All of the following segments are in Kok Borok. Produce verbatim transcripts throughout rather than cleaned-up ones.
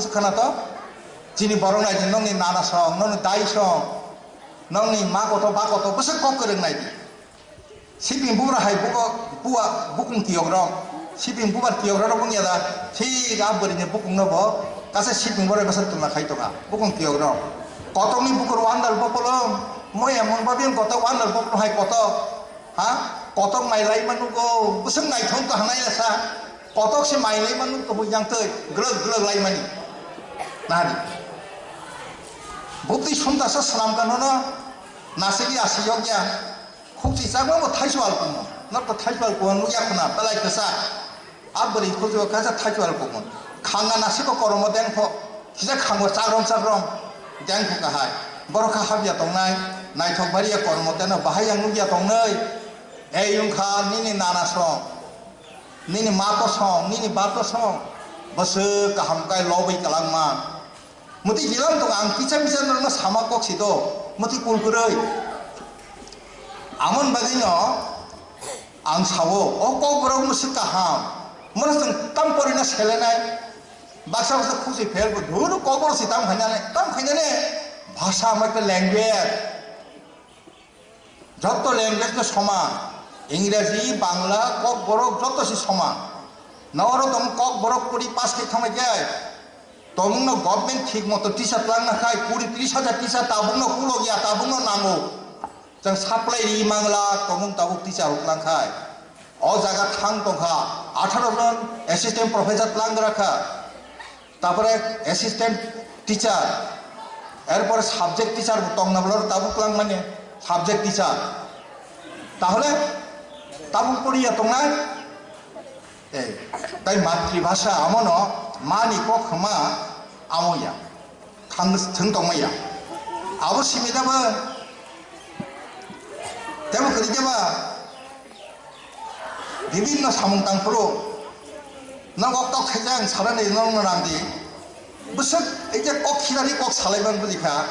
Khana to, chini borok nai di, nongni nana song, nongni dai song, nongni ma koto, ba koto, bwswk kok kwrwng nai di. Siping bubar hai bubo, buwa, bukung tiyok rok. Siping bubar tiyok rok wngya da, thik a bwrwini bukung no bo, kasa siping borai bwswk twla khai tongkha, bukung tiyok rok. Kotokni bukur wandal bopolong, moya mung babin kotok wandal bopolong hai kotok. Ha? Kotok mai lai manu go, bwswk naithok to hanai lasa. Kotok se mai lai manu to bujang tei, glwk glwk lai mani. Nadi. Bukti sumta sa slam kanono, nasigi asi yokya. Khukchi chakma bo thaisu alkumo. Nok to thaisu alkumo nukya khuna, belai kwsa. A bwrwi khujo kaisa thaichwal kumun. Khanga nasiko koromo dengkho. Kisa khango chakrom chakrom. Dengkho kahai. Borok kha habya tongnai. Naithok bariya koromo deno bahai yang nukya tongnai. Ei wngkha nini nana song. Nini mato song, nini bato song. Bwswk kaham kai lobwi kwlangma. Mwtwi jelang tong ang kisa misa norokno sama kok si do. Mwtwi kul kwrwi. Amon bagwino ang sao, o kokborok mwswk kaham. Mono chwng tam porina selenai. Baksa baksa khusi fail bo dhuru kokborok si tam khainani, tam khainani. Bhasha hwnba khe language. Jotto language no soman. Ingreji, Bangla, kokborok jotto si soman. Noro tong kokborok puri pass khe thangbai khe. Tongmung no government thik moto teacher twlang na khai, kuri tris hajar teacher tabuk no kulok ya, tabuk no nango. Chwng supply ri mangla, tongmung tabuk teacher rok twlang khai. O jaga thang tongkha, atharo jon assistant professor twlang gra kha. Tapore assistant teacher, erpore subject teacher bo tongna bwlaro tabuk twlang mani subject teacher. Tahole tabuk poriya tongnai? Ei, tai matribhasha amono mani kok hwnma amo ya. Thang, thwng tongma ya. Abo simi da ba? Tebo kwrwi da ba? Bibinno samung tang phuru. Nok ok tok khaijak ang sana ni nok no nang di. Bwswk ei je kok khirani kok salai ban bwdi kha.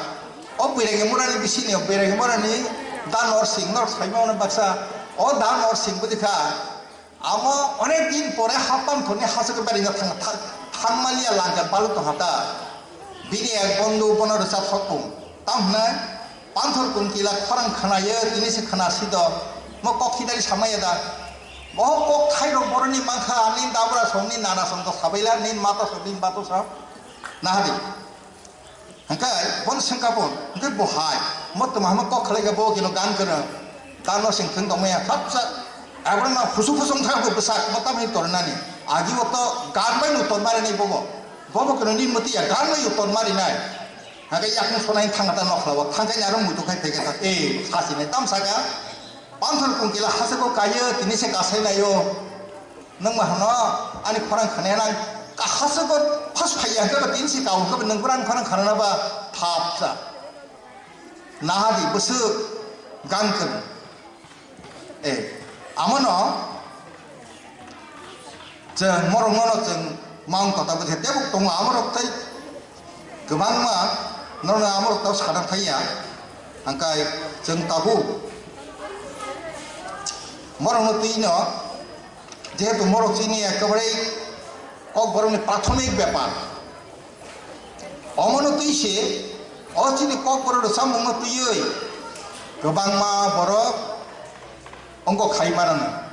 O bwragi murani bisini, o bwragi murani dan or sing nok saima ono baksa. O dan or sing bwdi kha. Amo onek din pore ha panthorni hasukhe beraina thang-, thang-, thangmani ya langkar balu tongha ta. Bini ek bondhu bono rwchap sokpung. Tam hwnai panthor kung kila khorang khwnayo, tini se khwnasi do. Mo kok khidari samaya da. Bo kok thairok boroni mankha, ani dabra songni nana song to sabaila, nin mata song, nin bato song. Nahadi. Hingke bon sengkapon, hingke bo hai, mo toma hama kok khalai ka bo kino gan kana, gan no sing thung tongmaya, khapsa, abro na husu husu thang ko bwsak, mo tamni tornani, agi o to gan bai no ton mari nai bobo, bobo kino ni mati ya gan bai ton mari nai, hingke yakung sonai thang ta nok khlabo, thang kai aro muitu khai phai ka, eh, sasi nai tam saka, Panthor kung kila hase ko kaiyo, tini se kasai layo. Nang ma hano, ani khorang khane nang kahasa ko phas phaiya hingke ba tini se kau hingke ba nang ani khorang khana ba thap sa. Nahadi bwswk gan kwrwng. Eh, amono Chwng morok nono chwng maung kota bwkhe tebuk tongo, amorok tei kwbangma norokno amorok tau sana thangya, hangkai chwng tabuk morokno twino, jehetu morok chini ekebare kokborokni prathomik bepar. Omono twi se, o chini kokborok rwchapmungno twiwi kwbangma borok wngkok khai mano.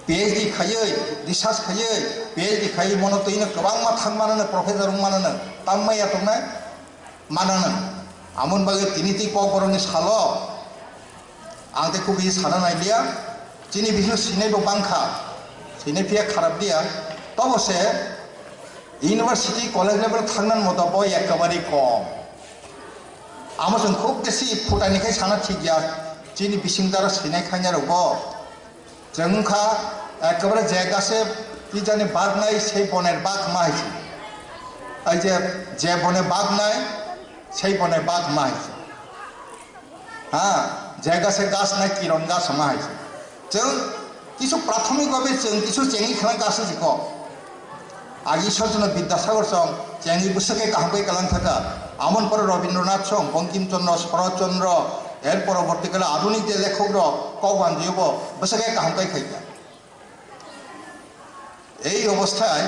P H D khaiwi, research khaiwi, P H D khaiwi mono twino kwbangma thang mano, professor wng mano, tam maya tongnai mano. Amoni bagwi tini twi kokborokni salo Ang tei kubui sana nai liya, chini bising sinai bo bangkha, sinai phiya kharap liya, tobo se university college level thangnan moto bo ekabari kom. Amo chwng khub besi phutani khai sana thik ya, chini bising dara sinai khaina rok bo. Chwng wngkha ekabare je gase twijani bak nai sei boner bak ma hai se. Ai je, je bone bak nai sei boner bak ma hai se. Ha, je gase gas nai kiron gas hwnma hai se. Chwng kisu prathomik babe chwng kisu chengwi khwlai gas se kok. Agi Sachwno Bidyasagar song chengwi bwswk khe kaham khe kalang thaka. Amon pore Rabindranath song, Bankim Chandra, Sharat Chandra, er poroborti kale adunik je lekhok rok kok banjwibo bwswk khe kaham khe khaikha. Ei obosthai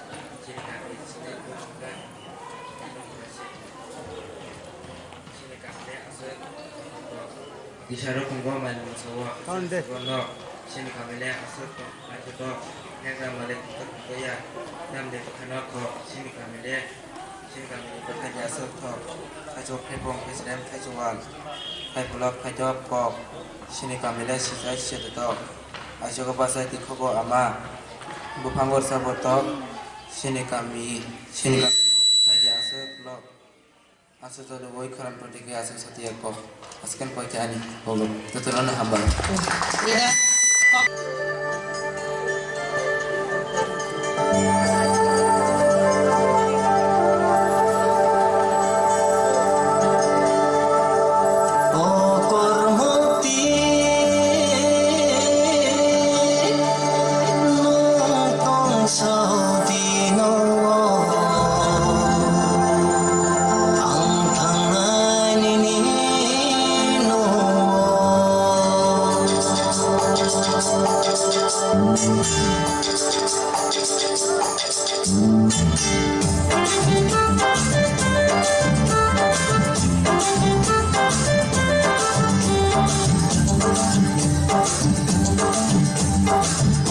Chini kami chini bwswk khe chini kami le aswk. Kisa rokhongo mai mungsa o Thon de. Aswk no chini kami le aswk tong naithotok. Nekra malik tongkha tongya. Nam de bwkhano kho chini kami le. Chini kamini bwkhani aswk thok, thaichuk phaipung, thaichirem, thaichuk wal, thaipulok, thaidop kok, chini kami le sijai sijai tok, aichugo bachai tikhugo ama, buphango rwchapbo tok, chini kami, chini kami bwkhani aswk lok, aswk jolibwi khorang pratike aswk satya kok. Aswkhe poito ani bolo. Jotono no hambai.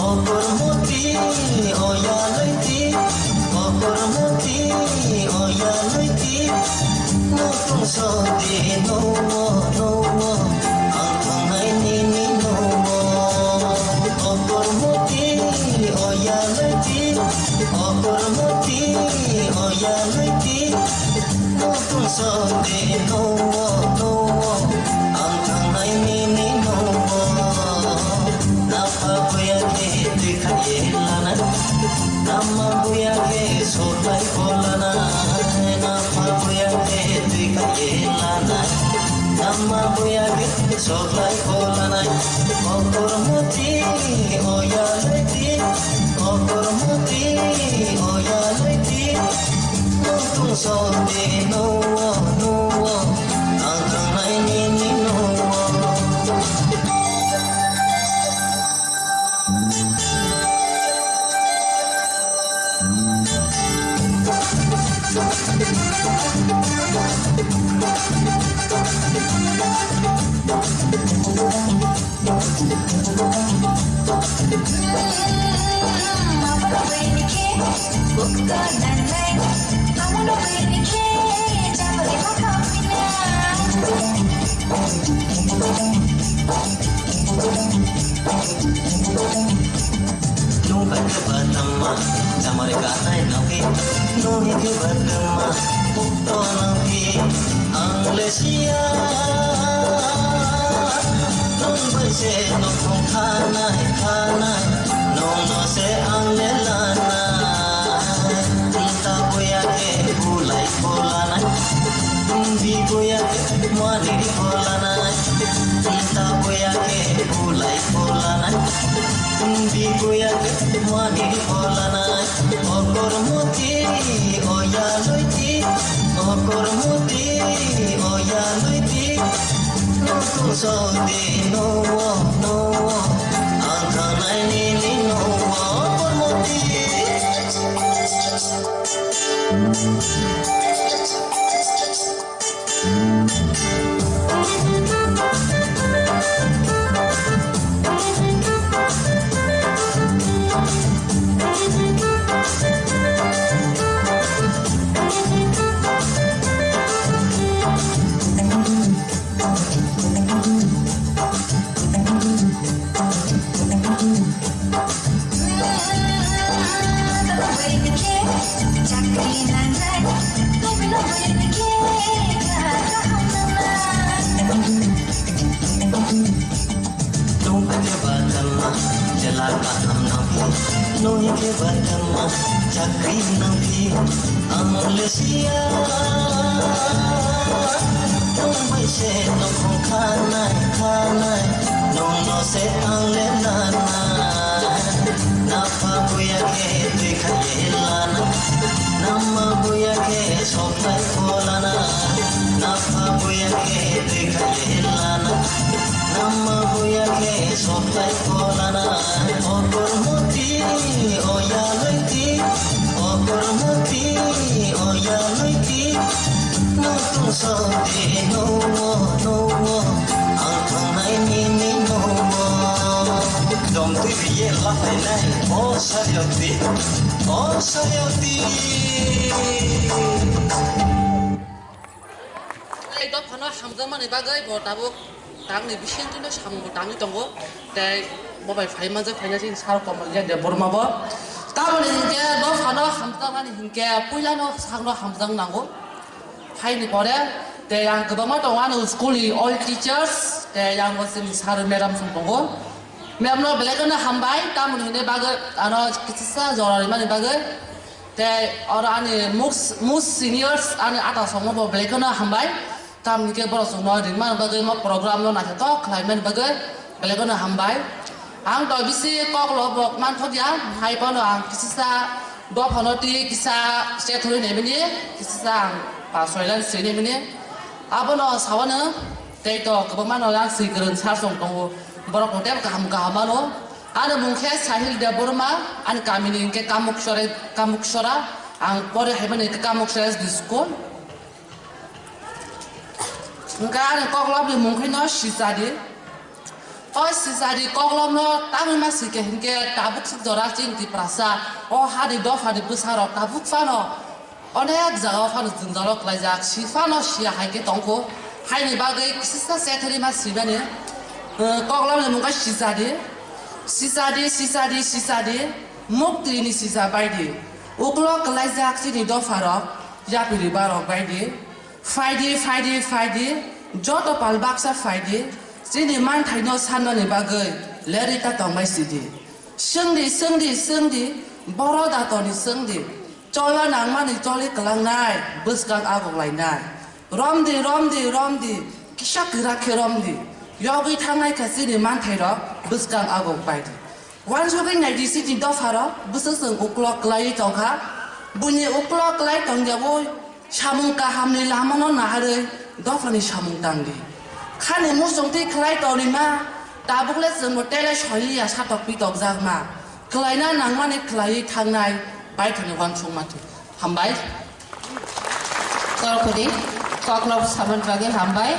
Okormoti oya loiti, okormoti oya loiti, mutung sodi nowo, nowo, ang tongnai nini nowo. Okormoti oya loiti, okormoti oya loiti, mutung sodi nowo, nowo, ang tongnai nini nowo. Napha buya khe twi khaye lanai, namma buya khe soklai ko lanai. Napha buya khe twi khaye lanai, namma buya khe soklai ko lanai. Okormoti oya loiti, okormoti oya loiti, mutung sodi nowo, nowo, ang tongnai nini nowo. Nung kaitor ba tama, jamari kanai nangpi, nung hidi ba tama, bukto nangpi, ang le sia. Nung bai se nokong khanai, khanai, nung no se ang le lanai. Nta buya ke bulai ko lanai, bi buya ke mani ko lanai. Nta buya ke bulai ko lanai, bi buya ke mani ko lanai. Okormoti oya loiti, okormoti oya loiti, nutu sodi nowo, nowo, Nung ke batama, jela kaham nang phi. Nung ke batama, chakri nang phi. Ang lesia, nung bai se nung khong khanai, khanai. Nung no se ang le nana. Napha buya khe twi khaye lana, namma buya khe soklai pholana. Napha buya khe twi khaye lana, namma buya khe soklai pholana. O kormoti, o yalwiti, o kormoti, o yalwiti. Nung tungsodi nungo, nungo, ang thangnaini ni nungo. Dom twi biye lahainai, o saryoti, o saryoti. Ei dophano hamjakmani bagwi bo tabuk tangni bisingtwino samungbo tangwi tongo. Tei bo bai phai manjak phaina chini sar Komolya Debbarma bo. Tamoni hinkhe dophano hamjakmani hinkhe puilano sakno hamjak nango. Phaini pore tei ang kwbangma tongo, ano school ni all teachers tei ang bo chini sir madam song tongo. Madam no belai kheno hambai, tamoni hwnwi bagwi ano kisa jora rimani bagwi. Tei oro ani most, most seniors ani ata songo bo belai kheno hambai. Tamni khe borok chwngno ringmani bagwi mo program no naithotok khlaimani bagwi belai kheno hambai. Ang to bisi kok lobok manthokya, hai phano ang kisisa dophano twi kisa se thori naimani, kisisa ang pa soi line swi naimani. Abono sawano tei to kwbangma no ang swi kwrwng sar song tongo. Borok no tei kaham kaham mano. Ani mung khe Sahil Debbarma, ani kamini hinkhe Kamuksore, Kamuksora, ang pore haimani hinkhe Kamuksora S D school. Hinkhe ani koklopni mung khe no Sisadi. O Sisadi koklopno tangwi ma sike hinkhe tabuk suk jora chini Tiprasa. O hani dophani bwsarok tabuk phano Onek jagao phano jwngjalo klaijak, si phano siya hai khe tongkho. Haini bagwi kisisa setheri ma simani, eh, koklopni mung khe sisadi, sisadi, sisadi, sisadi, muktwini sisa baidi. Uklok klaijak chini dopharok, yapiri barok baidi. Phaidi, phaidi, phaidi, joto pal baksa phaidi, chini manthaino sanmani bagwi lerwi ta tongbai sidi. Swngdi, swngdi, swngdi, boro datoni swngdi. Chola nangmani choli kwlangnai, bwskang agok lainai. Romdi, romdi, romdi, kisa kwrak khe romdi. Yogwi thangnai kha chini manthairok, bwskang agok baidi. Wansugwi naidi chini dopharok, bwswk chwng uklok kwlaiwi tongkha. Buini uklok kwlai tongyawi samung kahamni lamano naharwi dophani samung tangdi. Khani muchungtwi khlai tonima, tabukle chwngbo tele soiliya satokpi tokjakma. Khlaina nangmani khlaiwi thangnai baithani wansukma thwi. Hambai. Torkhudi, koklop samani bagwi hambai.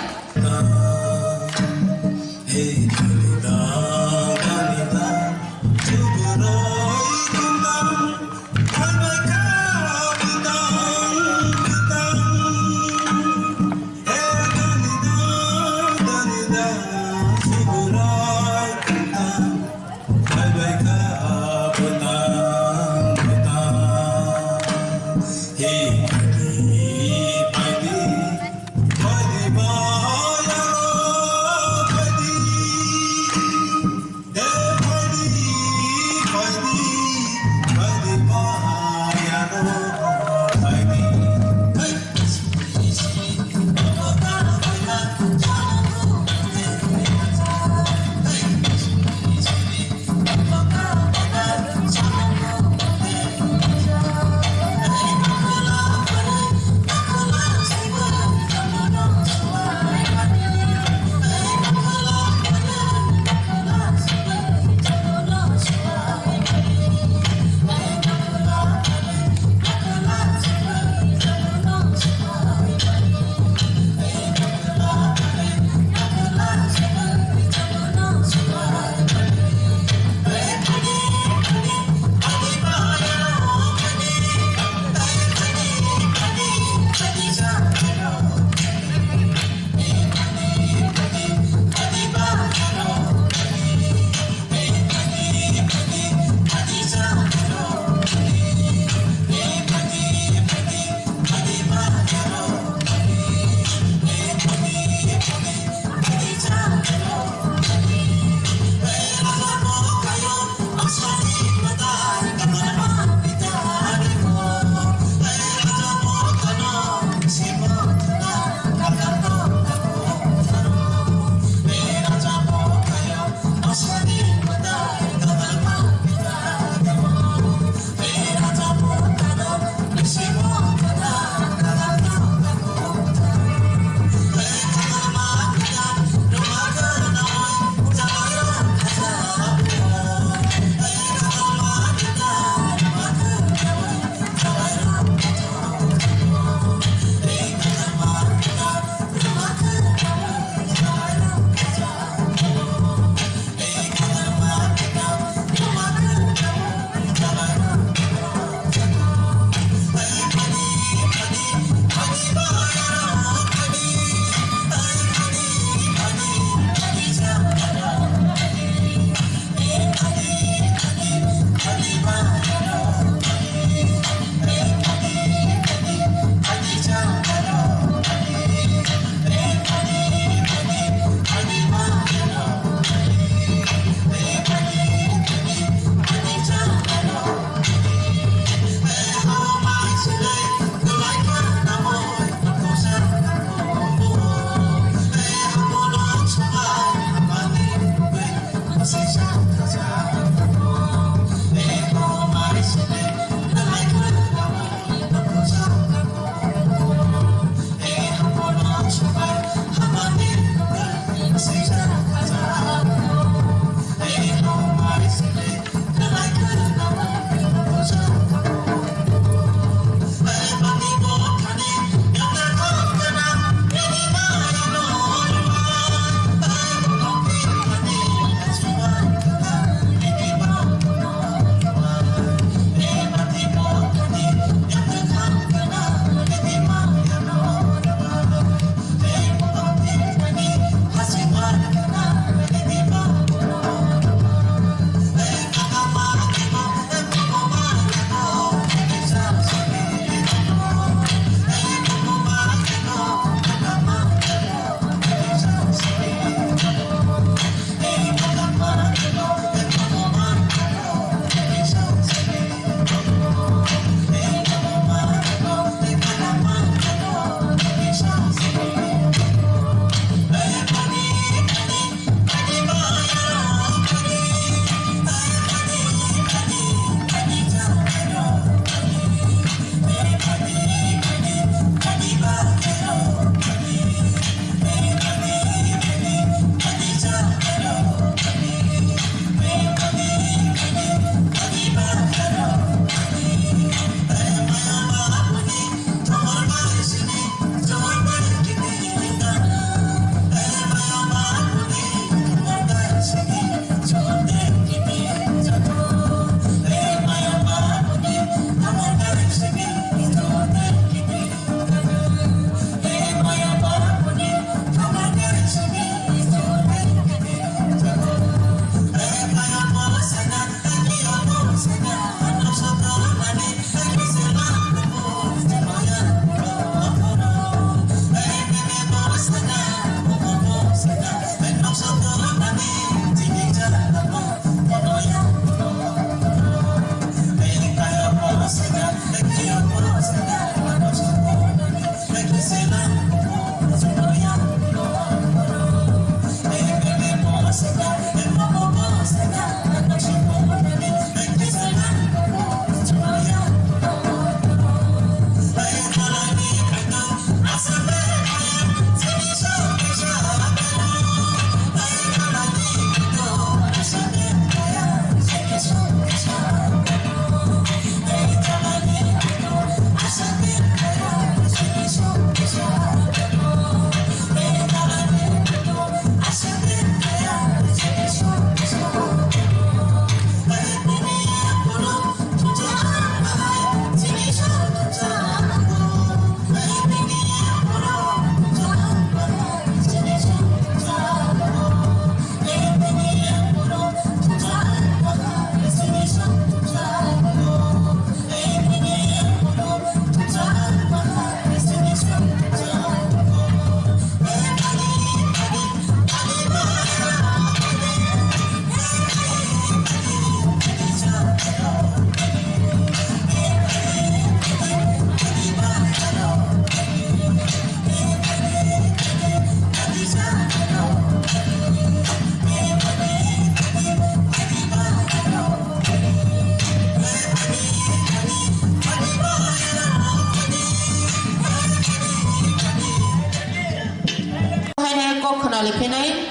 Phinai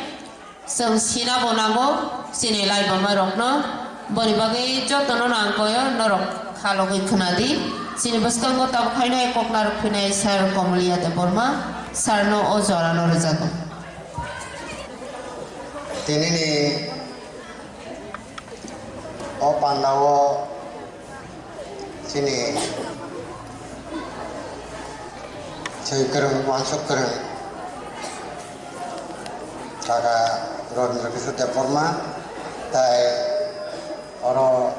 chwng sinabo nango chini laibuma rokno, boni bagwi jotono nang koyo norok khalogwi khwnadi. Chini bwskango tabuk hainai kok narwk phinai Sir Komoliya Debbarma, Sir no o jorano rwjago. Tinini o pandao chini swi kwrwng, uansuk kwrwng kaka Rabindra Kishore Debbarma, tai oro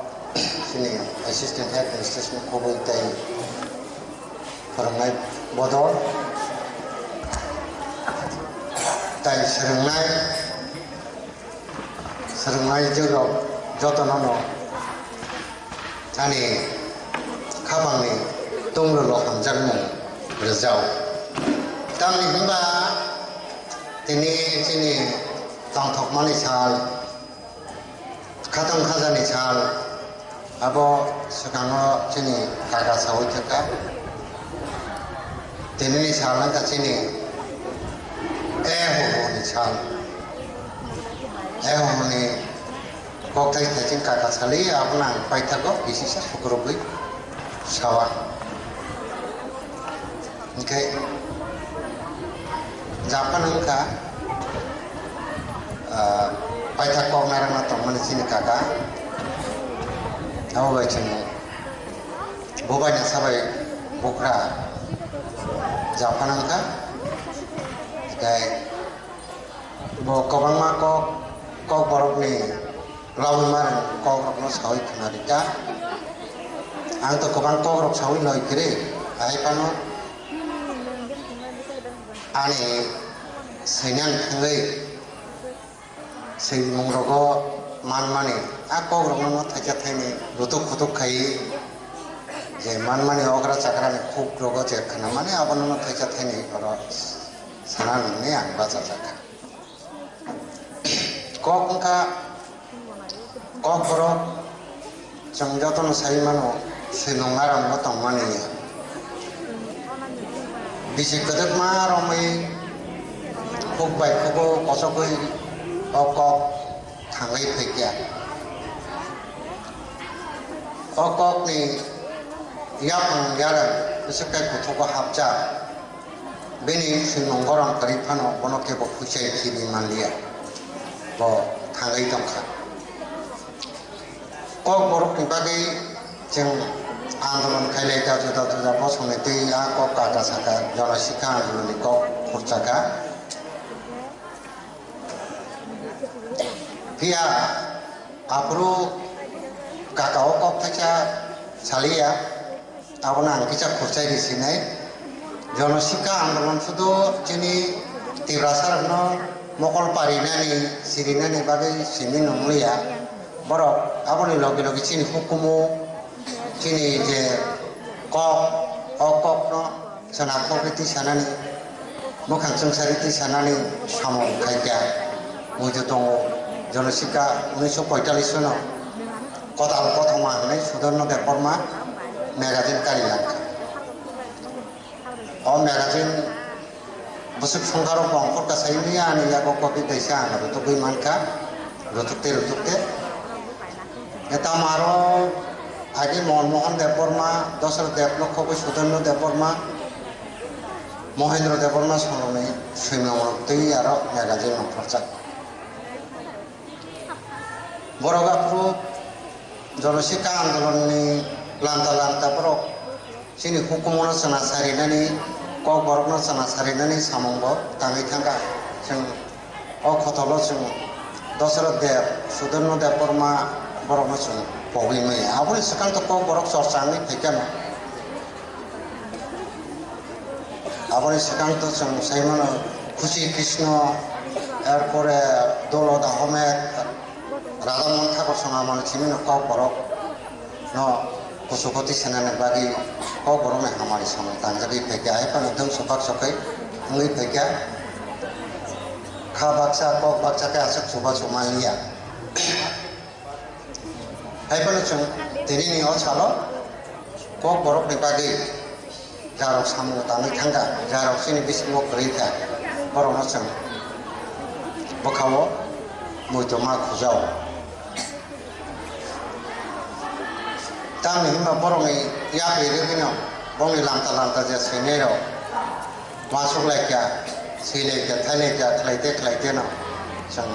chini assistant head administration kubui tai phwrwngnai bodol tai swrwngnai. Swrwngnaijwkrok jotono no ani khapangni tongrwlo hamjakmung rwjao. Tamni hwnba tini chini tongthokmani sal, khatong khajani sal, abo swkango chini kaka saui thangkha. Tinini sal wngkha chini e hohoni sal. E hohoni kokthai thaiching kaka sali, abono ang paithago kisisa sukrubwi sawa. Hwnkhe japhano wngkha, ah, paithak kok narwkna tongmani chini kaka. Abo bai chwng bubaina sabai bukra japhano wngkha. Tei bo kwbangma kok, kok borokni Lawima rwng kok rokno saui khna rikha. Ang to kwbang kok rok saui loi kwrwi, hai phano ani sainan thangwi swimung rogo manmani a kok rokno thaisa thaini rutuk khutuk khai je manmani okra chakrani khuk rogo je khna mani abono thaisa thaini oro sana nangni ang bachajak kha. Kok wngkha kok borok, chwng jotono sai mano, swimung narwkno tongmani. Bisi kwdwkma romwi khuk bai khugo kochogwi o kok thangwi phaikha. O kokni yaphang yarwng bwswk tei kuthugo hapjak. Bini swimung gorong kwrwi phano bono kebo huichai khibi manliya, bo thangwi tongkha. Kokborokni bagwi chwng andolon khailai kha, juda juda bosongni twi a kok kaka saka, jonosikha andolonni kok khurchakha. Phiya aphuru kaka o kok thaisa saliya. Abono ang kisa khurchai ri sinai. Jonosikha andolon sudu chini Tiprasa rokno mokol parinani, sirinani bagwi simi nungliya. Borok aboni loge loge chini hukumu, chini je kok, o kokno chwna kok ri twi sanani, mwkhang chwngsari twi sanani samung khaikha. Muitu tongo, Jonosikha unisho poitallish no. Kotal kothoma hwnwi Sudharno Debbarma magazine kari langkha. O magazine bwswk songkharo bongkhor kasaimani ani yago copy kaisa ang rwtugwi mankha, rwtugte rwtugte. Etamo aro age Monmohan Debbarma, Dasarath Debbarma, Sudharno Debbarma, Mohendro Debbarma songrokni swimung rok twi aro magazine nongkhorjak. Borok aphuru Jonosikha andolonni lanta lanta borok chini hukumono chwna sarinani, kokborokno chwna sarinani samungbo tangwi thangkha. Chwng o khotolo chwng Dasarath Deb, Sudharno Debbarma borokno chwng pogwi maya. Aboni swkang to kokborok chorcha wngwi phaikha no. Aboni swkang to chwng sai mano Khusi Krishna, erpore Dolot Ahmed, Radha Mohan Thakur song amani simi no kokborok no kuchugo twi sanani bagwi kokborok ni hamari samung tangjagwi phaikha, hai phano dwng swkak swkwi wngwi phaikha. Kha baksa kok baksa khe aswk chubachu manliya. Hai phano chwng tinini o salo kokborokni bagwi jarok samung tangwi thangkha, jarok chini bisingo kwrwi kha, borokno chwng bwkhao muitu ma khujao. Tamni hwnba borokni yapri rwgwino bongni lamta lamta je swinairok uansuk laikha, swi laikha, thai laikha, khlai te khlai teno chwng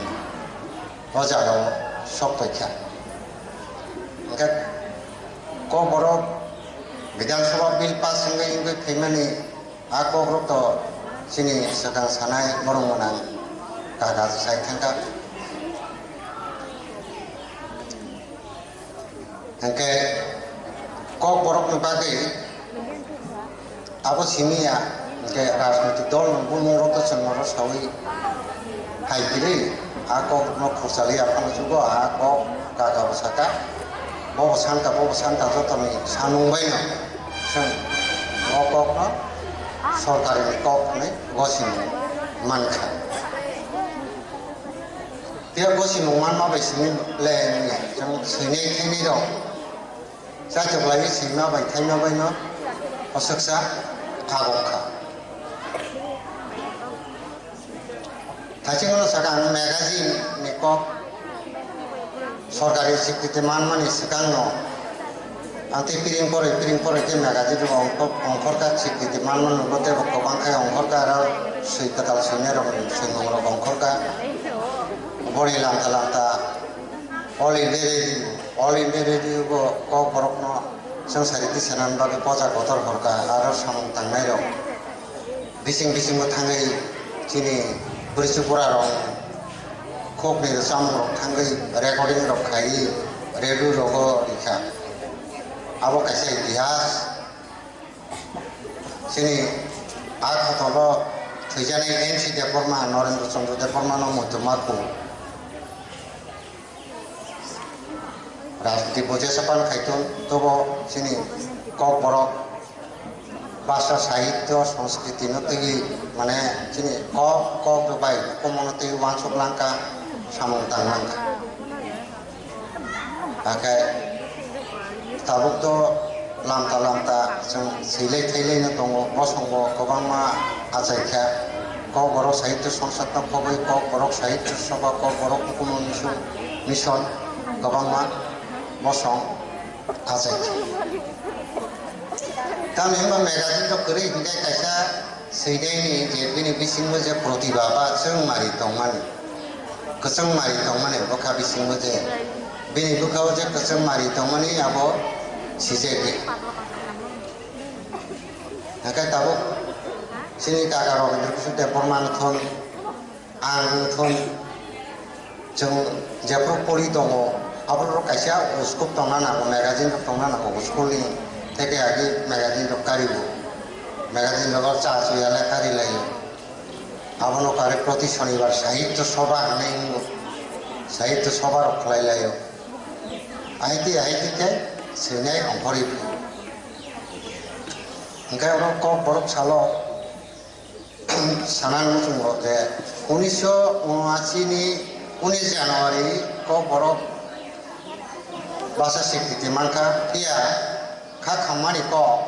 o jagao sok paikha. Hwnkhe Kokborok Bidhan Sabha bill pass wngwi wngwi phaimani a kokrok to chini swkang sanai borok mwnang kaga sai thangkha. Hwnkhe Kokborokni bagwi abo simi ya, hwnkhe rajnitik dol ni bumung rok to chwng oro sawi hai kwrwi a kok no khursalwi aphano chugo, a kok kaga bo saka, bo bo sanka, bo bo sanka, joto ni sanung bai no chwng o kok no sorkari ni kok hwnwi gosini mankha. Phiya gosini manma bai simi le chwng swinai thainai rok. Chaithok lai sima bai thaima bai no oswksa kagok kha. Thaiching no saka ang magazine ni kok sorkari sikriti manmani swkang no ang tei piring poroi piring poroi khe magazine rok ongkhor kha, sikriti manmani nugo tei bo kwbang khe ongkhor kha, aro swi kwtal swinai rok swimung rok ongkhor kha, boni lamta lamta. All India Radio, All India Radio bo Kokborok no chwng sari tisanani bagwi poja kotor horkha, aro samung tangnai rok bising bisingo thangwi chini bwrwi chukura rok khokni chamung rok thangwi recording rok khaiwi radio rogo rikha. Abo kaisa itihas. Chini a khotolo thwijaknai N C Debbarma, Norendra Chandra Debbarma no muitu ma khu. Rajniti bo jesa pan khai tong, tobo chini Kokborok bhasha, sahityo, sanskriti no twiwi, mane chini kok, kok bai hukumu no twiwi uansuk langkha, samung tang langkha. Hakhe tabuk to lamta lamta chwng swilai thailai no tongo, bosong bo kwbangma achaikha. Kokborok Sahitya Sangsad no khogwi Kokborok Sahitya Sabha, Kokborok Hukumu Mission, Mission kwbangma bosong achaikha. Tamni hwnba magazine rok kwrwi hinkhe kaisa swinaini je bini bisingo je protibha ba chwng mari tongmani, kwchwng mari tongmani bwkha bisingo je bini bwkhao je kwchwng mari tongmani abo sijagwi. Hakhe tabuk chini kaka Robindra Kishore Debbarma ni thon Ang wngthon chwng jephru pori tongo, aborok kaisa school tongna nango, magazine rok tongna nango, school ni theke agi magazine rok karibo, magazine rok cha chuya le kari laio. Abono kare proti shonibar sahitya sabha hinwi wngo, sahitya sabha rok khlai laio. Ahaiti ahaiti khe swinai ongkhorwi phi. Hwnkhe oro kok borok salo. Sana muchungo je unisho unashi ni unis January kok borok basa sikriti mankha, phiya kha khammani kok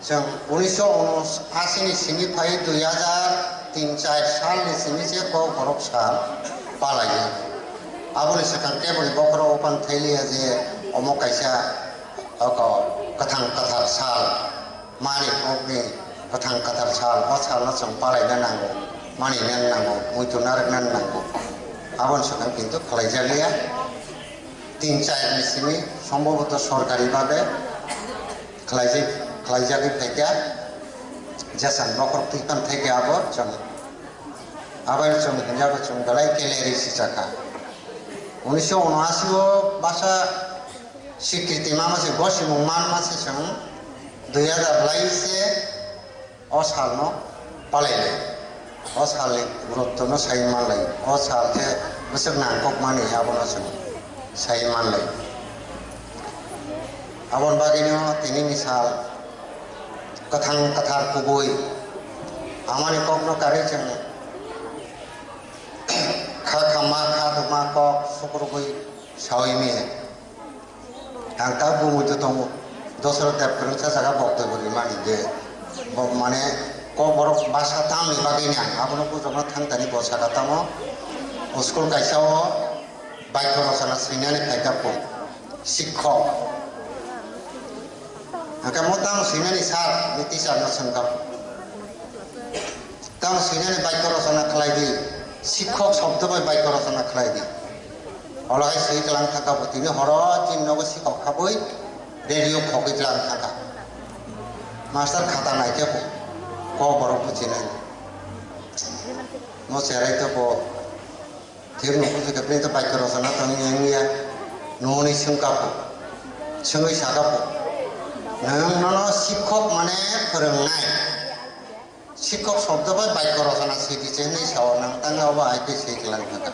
chwng unisho unashi ni simi phai dui hazar tin char sal ni simi se kok borok sal palaiyo. Aboni swkang keboni bokhorok opan thailiya je omo kaisa oko kwthang kwthar sal. Mani kokni kwthang kwthar sal, o salno chwng palaina nango, manina nango, muitu narwkna nango. Aboni swkang kintu khlaijakliya. Tin char ni simi sombhoboto sorkari bhabe khlaijak, khlaijagwi phaikha. Jesa nokhorok twi phan thaikhe abo chwng, abo chwng hinjago chwng belai keleri sichakha. Unisho unoashi o basa Sikriti manma se, bo simung manma se chwng dui hazar lai se o salno palailai. O salni guruttono sai manlai. O sal se bwswk nangkokmani abono chwng sai manlai. Aboni bagwino tinini sal kwthang kwthar kubui amani kokno karwi chwng kha khamma kha thwkma kok sukrubui saui maya. Ang ta bumui to tongo. Dosrot Deb kwrwngsa jaga boktoi bo rimani je. Bo mane kok borok basa tamni bagwi ni ang abono bujokna thang tani bo saka tamo. O school kaisa o bakya rosona swinani phaikha po, sikhok. Hwnkhe mo tamo swinani sir, ni teacher no swngkha po. Tamo swinani bakya rosona khlai di, sikhok shobdo bai bakya rosona khlai di. Olo hai swi klang thangkha bo, tini horo chini nogo sikhok khabwi radio khogwi klang thangkha. Master khata naikhe bo, kok borok buchinai. Mo cherai to bo. Thir no buji khe bini to bakya rosona tong yang ya. Noni swngkha bo. Swngwi sakha bo. Nwng nono sikhok mane phwrwngnai. Sikhok shobdo bai bakya rosona sidi chenwi sao nang tang abo ai khe sei klang thangkha.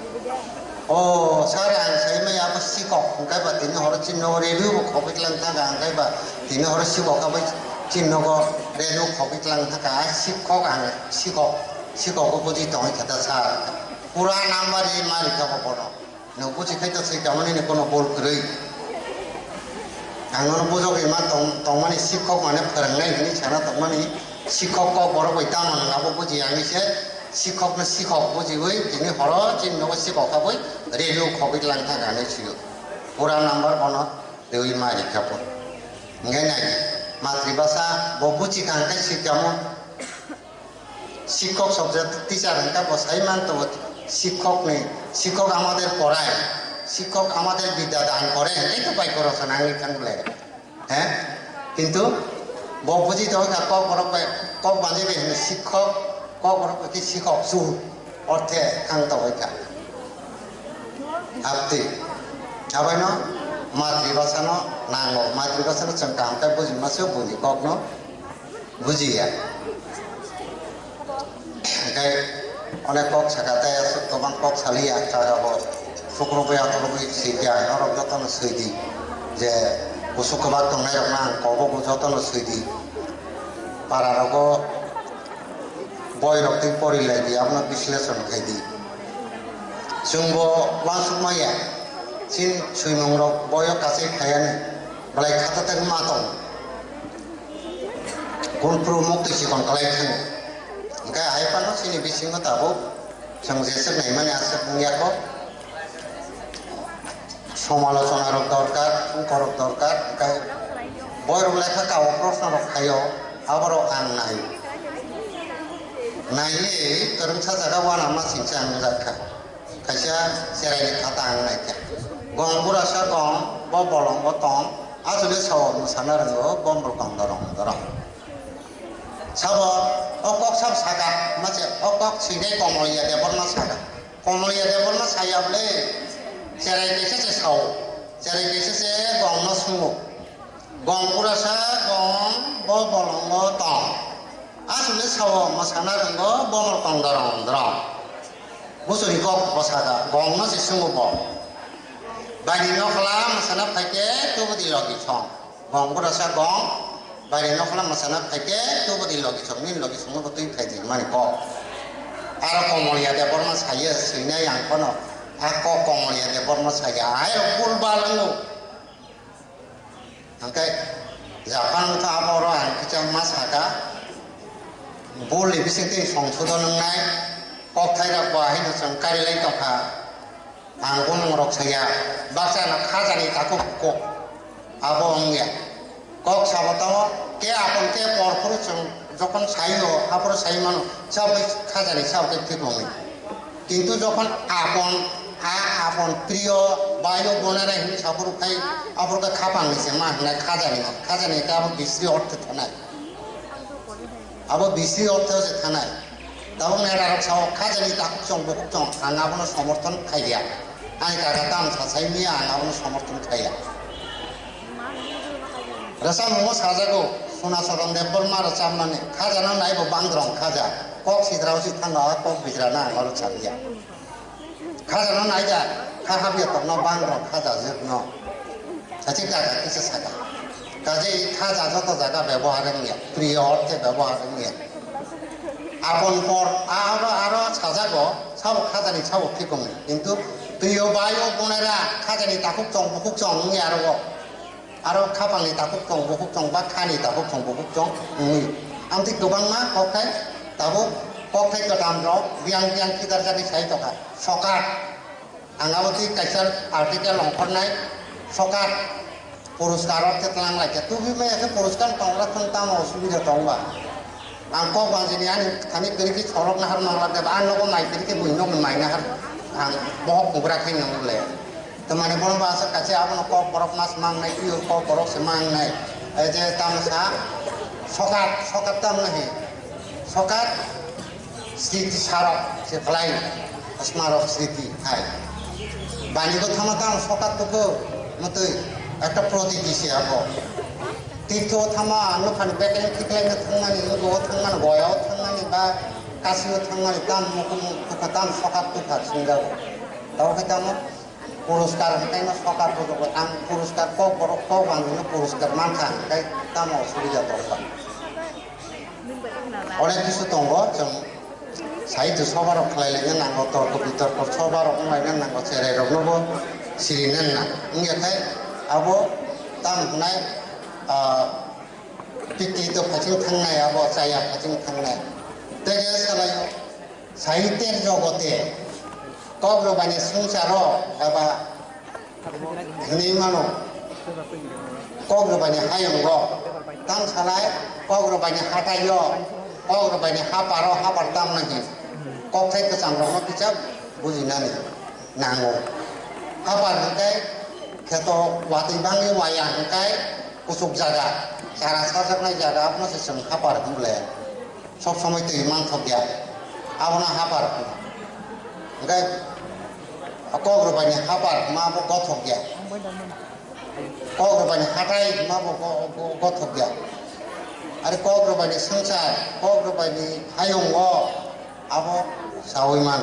O sir, ang sai maya abo sikhok hwnkhe ba tini horo chini nogo radio bo khogwi klang thangkha, hwnkhe ba tini horo sikhok kha bai chini nogo radio khogwi klang thangkha. A sikhok ang sikhok, sikhok o buji tongwi khe ta sir. Pura number ri ma rikha bo bono. Nwng buji khai ta swi kamani ni kono bol kwrwi. Ang nono bujok ri ma tong, tongmani sikhok mane phwrwngnai hwnwi sana tongmani sikhok kok borok bai tamo nwng abo buji ya hwnwi se sikhok no sikhok bujiwi tini horo chini nogo sikhok khabwi radio khogwi lang thangkha hwnwi sio. Pura number bono riwi ma rikha bo. Hwnkhe nai, matribhasha bo buji kha hwnkhe swi kamo. Sikhok shobdo teacher hwnkha bo sai man tongo, sikhok ni, sikhok amader porai, sikhok amader bidya dan kore, hwnwi to bai khoroksa nangwi thang le. He? Kintu bo buji tongkha kok borok bai, kok bandi bai hino sikhok, kok borok bai khe sikhok su orthe thang tongkha. Abtwi. Abaino matribhasano nango, matribhasano chwng kaham khe buji ma se buini kokno. Bujiya. Hingke onek kok saka tei aswk kwbang kok saliya, jaga bo sukrubwi akhorubwi swiya, norok jotono swidi je kusuk kwbak tongnairokno ang kobo bo jotono swidi. Pararogo boirok twi porilaidi, abono bisleshon khaidi. Chwngbo uansukmaya, chini swimungrok boyo kachai phaiani, belai khatatek ma tongo. Gunphru muktwi chikon kwlai thangwi. Hwnkhe hai phano chini bisingo tabuk chwng jeswk naimani aswk wngya kho. Somalochona rok dorkar, tungkorok dorkar, hwnkhe boirok lekha kao, proshno rok khaio, aborok ang nai. Naiwi kwrwngsa jaga uanama singsa ang nukjakha. Kaisa cheraini khata ang naikha. Gong burasa gong, bo bolongo tong, aswkle sao mwsana rwngo, bo mol kong dorong dorong. Sabo o kok sab saka, mase o kok singkhe Komoliya Debbarma saka. Komoliya Debbarma saya bole, cherai kaisa se sao, cherai kaisa se gongno sungo. Gong burasa gong, bo bolongo tong. Aswkle sao mwsana rwngo, bo mol kong dorong dorong. Buchuni kok bo saka, gongno se sungo bo. Baini nokhola mwsana phaikhe tubudi logi song. Gong burasa gong, baini nokhola mwsana phaikhe tubudi logi song, nini logi songno bo twi phaidi mani kok. Aro Komoliya Debbarma sayo, swinai ang phano, a kok Komoliya Debbarma saya, ayo bulbal wngo. Hingke Japan wngkha abo oro ang kisa ma saka, bul ni bising twi songsodon wngnai, kokthai rok bo ahino chwng kari lai tongkha. Ang bumung rok saya, baksa no khajani takhuk kok, abo wngya. Kok sabo tongo, ke apon ke por phuru chwng jokhon saio, aphuru sai mano, sabo khe khajani sabo khe thik wngwi. Kintu jokhon apon, a apon priyo bayo bonare hinwi saphuru khai, aphuru khe khapang ni se ma hinai khajani, khajani khe abo bisri orthe thanai. Abo bisri orthe se thanai. Tabuk nai rarok sao khajani takhuk chong bukhuk chong, ang abono somorthon khaiya. Ani kaka tam sasai miya, ang abono somorthon khaiya. Rwchapmungo sajago, Suna Soron Debbarma rwchapmani, khajana naibo bangdrong khaja, kok sidrao si thangno a kok bijrana ang oro sabiya. Khajano naija, kha habya tongno bangdrong khaja jwkno. Sachi kaka kisa saka. Kaje khaja joto jaga bebohar wngya, priyo orthe bebohar wngya. Apon por aro, aro sajago, sabo khajani sabo phikungo. Kintu priyo bayo bonera khajani takhuk chong bukhuk chong wngya aro. Aro khapangni takhuk chong bukhuk chong ba khani takhuk chong bukhuk chong wngwi. Amtwi kwbangma kok khai tabuk Kokthai kwtam rok biyang biyang khidarjagwi sai tongkha. Sokat. Ang abo twi kaisa article ongkhornai. Sokat. Puruskar rok khe tlang lai khe. Tubi maya khe puruskar tongra thang tamo osubida tong ba. Ang kok bangjini ani thani kwrwi khe sorok nahar nang lak ba. Ang nogo mai kwrwi khe bui nogni mai nahar. Ang bohok bugra khai nang le. Tamani bono ba aswk kaisa abono kok borok mas mangnai, twiyo kok borok se mangnai. Ei je tamo sa, sokat, sokat tamo nahi? Sokat, sriti sarok se phalai, smarok sriti hai. Bani ko thama tamo sokat tuko, motoi, ekta protiti se abo. Tirtho thama, ano phani bekereng khiklaina thangmani, nugo thangmani, goyao thangmani, ba kasio thangmani, tam mukumu, tukha tam sokat tukha singjago. Tamo khe tamo, Puruskar hwnkhe no sokar bujugo, ang puruskar kok borok kok ang hino puruskar mankha hwnkhe tamo osubida tongkha. Onek kisu tongo, chwng sahityo soba rok khlai laina nango, torko bitorko soba rok wng laina nango, cherai rok nobo sirina nang. Wngya khe abo tam hwnai, ah, Pikrito phaiching thangnai, abo chaya phaiching thangnai. Tege salai sahityer jogote kokrwbaini swngcharo eba hinwi mano, kokrwbaini hayungo, tam salai kokrwbaini hataio, kokrwbaini haparo, hapar tamna hin kokthai kwchangrokno kisa bujinani nango. Hapar hwnkhe kheto watwi bangwi waya hwnkhe kuchuk jaga, chara sajaknai jaga, abono se chwng hapar hwn le. Sob somoi twi manthokya, abono hapar hwn. Hwnkhe kokrwbaini hapar hwnma bo gothokya. Kokrwbaini hatai hwnma bo go-, go-, gothokya. Are kokrwbaini swngchar, kokrwbaini hayungo abo saui man.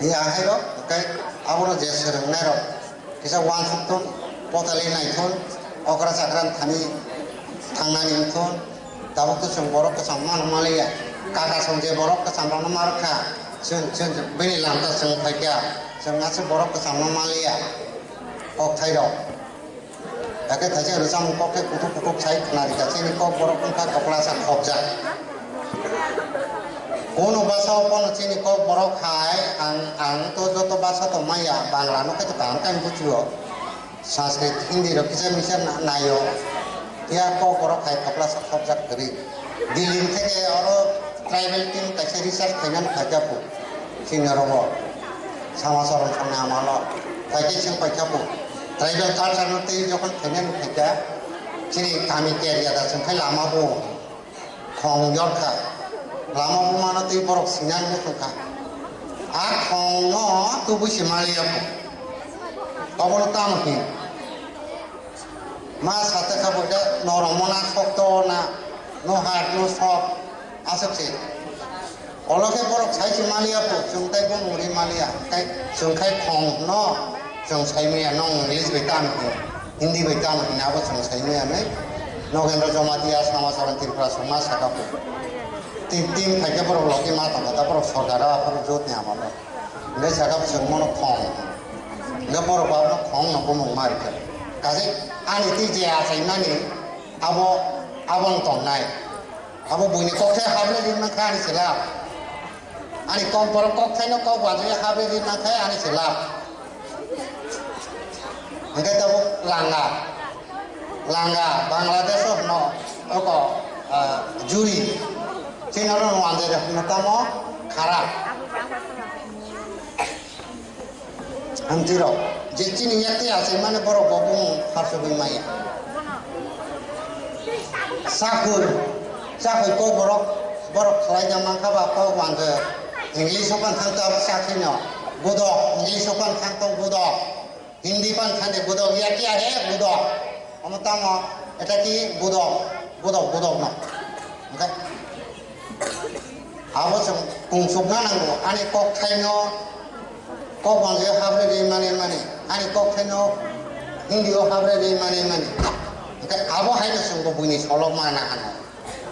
Ya hairok, hwnkhe abono je swrwngnairok kisa uansuk thun, potali nai thun, okra chakra thani thangnani wng thun, tabuk to chwng borok kwcham mano maliya. Kaka song je borok kwcham rokno ma rwkha, chwng, chwng bini lamta chwng phaikha, chwng aswk borok kwcham no maliya. Kokthai rok. Hakhe thaisa rwchapmung kok khe kuthuk kuthuk sai khwnarikha, chini kok borok wngkha kwplasa khopjak. Kono basa o pono chini kok borok hai ang, ang to joto basa to maya, Bangla no khe to kaham khe buchio. Sanskrit, Hindi rok kisa misa na-, naio. Phiya kok borok hai kwplasa khopjak kwrwi. Delhi theke oro tribal team kaisa research khainani phaikha phu. Chini oro bo. Sama sorom songni amalo. Phaikhe chwng paikha phu. Tribal culture no tei jokhon khainani phaikha. Chini kami area da chwng khai lama bo. Khong yorkha. Lama bumano tei borok sinani muchungkha. A khong no tubui se maliya phu. Obono tamo hin. Ma sata kha boida norom na sokto na, no hard no soft, aswk se. Olo khe borok sai se maliya phu, chwng tai bo muri maliya. Kai chwng khai khong no, chwng sai maya nong English bai tamo hin. Hindi bai tamo hwnwi abo chwng sai maya nai. Nogendra Jamatia Sama Saran Tripura songma saka phu. Tin, tin phaikhe borok logi ma tongkha ta borok sorkar o aphuru jotni amalo. Hwnwi saka chwng mono khong. Hwnwi borok abono khong no bumung ma rikha. Kaje ani twi je achaimani abo, abo wng tongnai. Abo buini kokthai habri ri mankha ani se lab. Ani kok borok kokthai no kok bajwi habri ri mankha ani se lab. Hwnkhe tabuk langa, langa Bangladesh o hwno oko, ah, juri. Chini oro wanjai rok hwno tamo khara. Hamti rok je chini yakti achaimani borok bo bumung pharsogwi maya. Sakhur, sakhur kok borok, borok khlai da mankha ba kok wangkhe English o kan thang ta sakhi no. Budok, English o kan thang tong budok. Hindi pan thang de budok, ya kya hai budok. Omo tamo, eta ki budok, budok, budok no. Okay? Abo chwng kungsukna nango, ani kokthaino kok bangwi habre ri mani mani, ani kokthaino Hindi o habre ri mani mani. Hwnkhe abo haino chwngbo buini solok mana hano.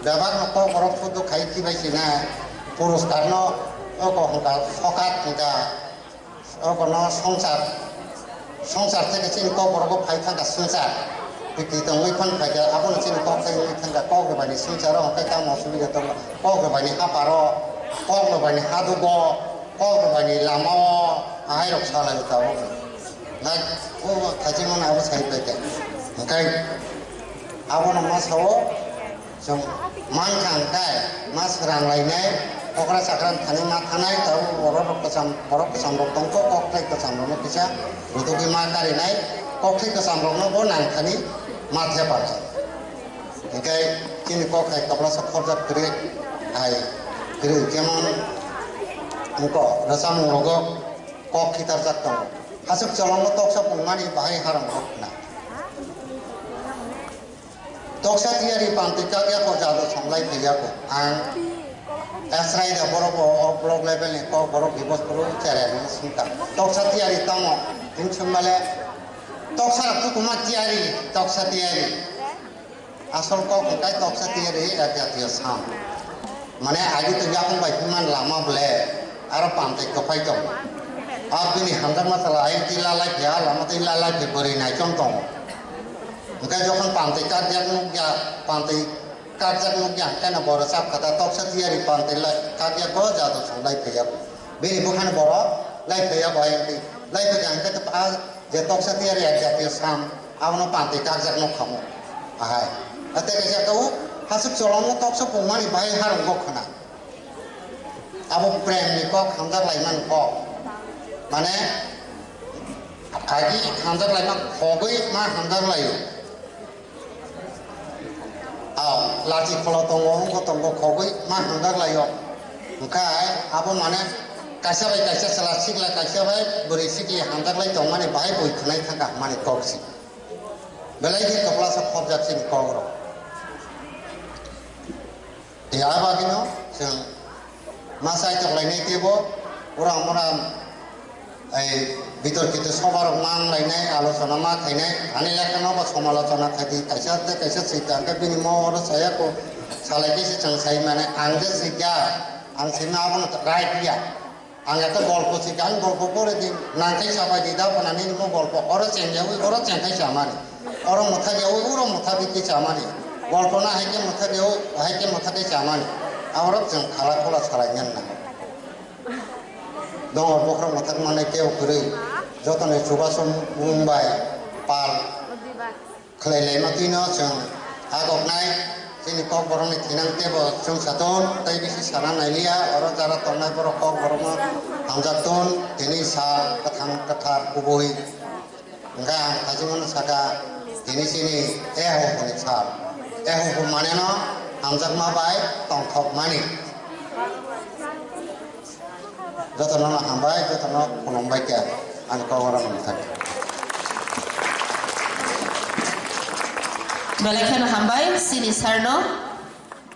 Bebakno kok borok photo khai khibai sina, puruskarno oko hwnkha sokat hwnkha. Okono swngchar, swngchar theke chini kok borogo phai thangkha swngchar. Bikri tongwi phan phaikha, abono chini kok thai wngwi thangkha, kok rwbaini swngcharo hwnkhe tamo osubida tongo, kok rwbaini haparo Kokno baini hadugo, kokno baini lamao, ahairok salai tabuk. Nai, o thachi mano abo sai pai khe. Hwnkhe abono ma sao, chwng mankha hwnkhe ma swrang lainai, okra chakra thani ma thanai, tabuk borok rok kwcham, borok kwcham rok tongkho, kok tai kwcham rokno kisa rutugwi ma karinai, kok tai kwcham rokno bo nang thani ma thepanai. Hingke chini kok hai kaplasa khorjak kwrwi hai kwrwi, jemon wngkok rwchapmung rogo kok khitarjak tongo. Hachwk cholongo toksa pungmani bahai harang rok khna. Toksa tiyari pantwi kak yako jado songlai phai yako. Ang Esrai da borok o, o block level ni kok borok divorce phuru cherai rwna singkha. Toksa tiyari tamo, hing sung male toksa rok tukuma tiyari, toksa tiyari. Asol kok hwnkhe toksa tiyari ek jatiyo sam. Mane agi to yapung bai himman lama ble aro pantwi kwphai tongo. Abini hamjakma sala ayang twi lalai phiya lama twi lalai phi bwrwi naichom tongo. Hwnkhe jokhon pantwi kakjak nukya, pantwi kakjak nukya hwnkhe no borok chap kha ta toksa tiyari pantwi lai kakya ko jado song lai phiya. Bini bwkhani borok lai phiya bo ayang twi lai phiya hwnkhe to a Je toksa tiyari ek jatiyo sam, abono pantwi kakjak nokha mo. Ahai. Tei kaisa kau, hachwk cholongo toksa pungmani bahai harung gok khna. Abo prem ni kok hamjak laimani kok. Mane, agi hamjak laima khogwi ma hamjak laio. Ah, lachi kholo tongo, wngkho tongo, khogwi ma hamjak laio. Hwnkhe abo mane kaisa bai kaisa chwla sikla kaisa bai bwrwi sikli hamjak lai tongmani bahai bui khwnai thangkha hwnmani kok si. Belai khe kwpla sok khopjak chini kok rok. Tei a bagwino chwng ma chaitok lainai teibo uram uram Ei bitorkito soba rok mang lainai, alochona ma khainai, ani lekha no bo somalochona khai di, kaisa tei kaisa swi da, hwnkhe bini mo oro saya ko, salai khe se chwng sai mane, ang je swi kha, ang swi ma abono rai phiya, ang ekta golpo swi kha, ang golpo pore di, nang khai sapai di, da phano nini mo golpo, oro cheng yaui, oro cheng khai samani, oro mwthak yaui, oro mwthak di khe samani, golpo no hai khe mwthak yaui, hai khe mwthak khe samani, aborok chwng khala khola salai nani nango. Dongor bokhorok mwthak manai teibo kwrwi, jotoni chubachu mung bai pal khlai laima twino chwng agoknai. Chini kokborokni thinang teibo chwngsa ton, tei bisi sana nailiya. Oro jara tongnai borok kokborokno hamjak ton, tini sal kwthang kwthar kubui. Hwnkhe ang hachimano sakha, tini chini Ehuhuni sal. Ehuhu maneno hamjakma bai tongthokmani. Jotono hambai, jotono khulumbai khe ani kok oro nang thang. Belai kheno hambai chini sir no.